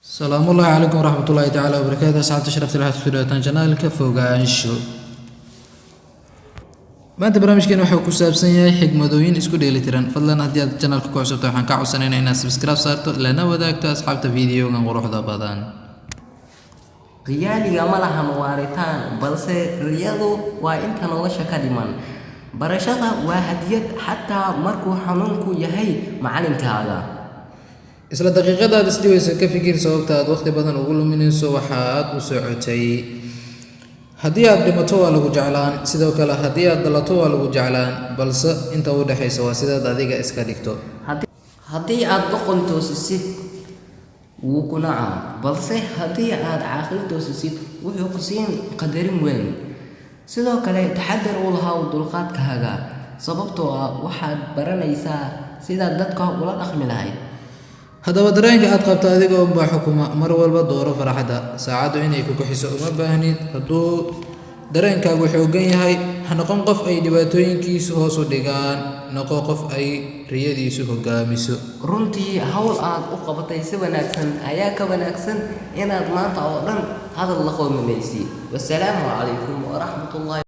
Salaamullaahi calaykum waraxmatullaahi tacaala wabarakaatu. Asxaabta sharafta, waxaad kusoo dhawaataan channelka Fogaansho. Maanta barnaamijkeena wuxuu ku saabsan yahay xigmadooyin isku dheelitiran. Fadlan, haddii aad channelka ku cusubto, waxaan kaa codsanayna inaad subscribe saarto, lana wadaagto asxaabta videogan quruxda badan. Khiyaaliga ma lahan waaritaan, balse riyadu waa inta nolosha ka dhiman. Barashada waa hadiyad, xataa markuu xanuunku yahay macalinkaaga. Isla daqiiqada aad isdhibayso, ka fikir sababta aad waqti badan ugu luminayso waxa aad u socotay. Haddii aad dhimato, waa lagu jeclaan. Sidoo kale, haddii aad dhalato, waa lagu jeclaan, balse inta u dhexaysa waa sidaad adiga iska dhigto. Haddii aad doqon toosisid, wuu ku nacaa, balse haddii aad caaqil toosisid, wuxuu ku siin qadarin weyn. Sidoo kale, taxadar u lahaw dulqaadkaaga, sababtoo ah waxaad baranaysaa sidaad dadka ula dhaqmi lahayd. Haddaba, dareenka aad qabto adiga unbaa xukuma. Mar walba dooro farxadda. Saacaddu inay ku kaxiso uma baahnid hadduu dareenkaagu xooggan yahay. Ha noqon qof ay dhibaatooyinkiisu hoos u dhigaan, noqo qof ay riyadiisu hoggaamiso. Runtii, hawl aad u qabatay si wanaagsan ayaa ka wanaagsan inaad maanta oo dhan hadal la qoomamaysid. Wasalaamu calaykum waraxmatullahi.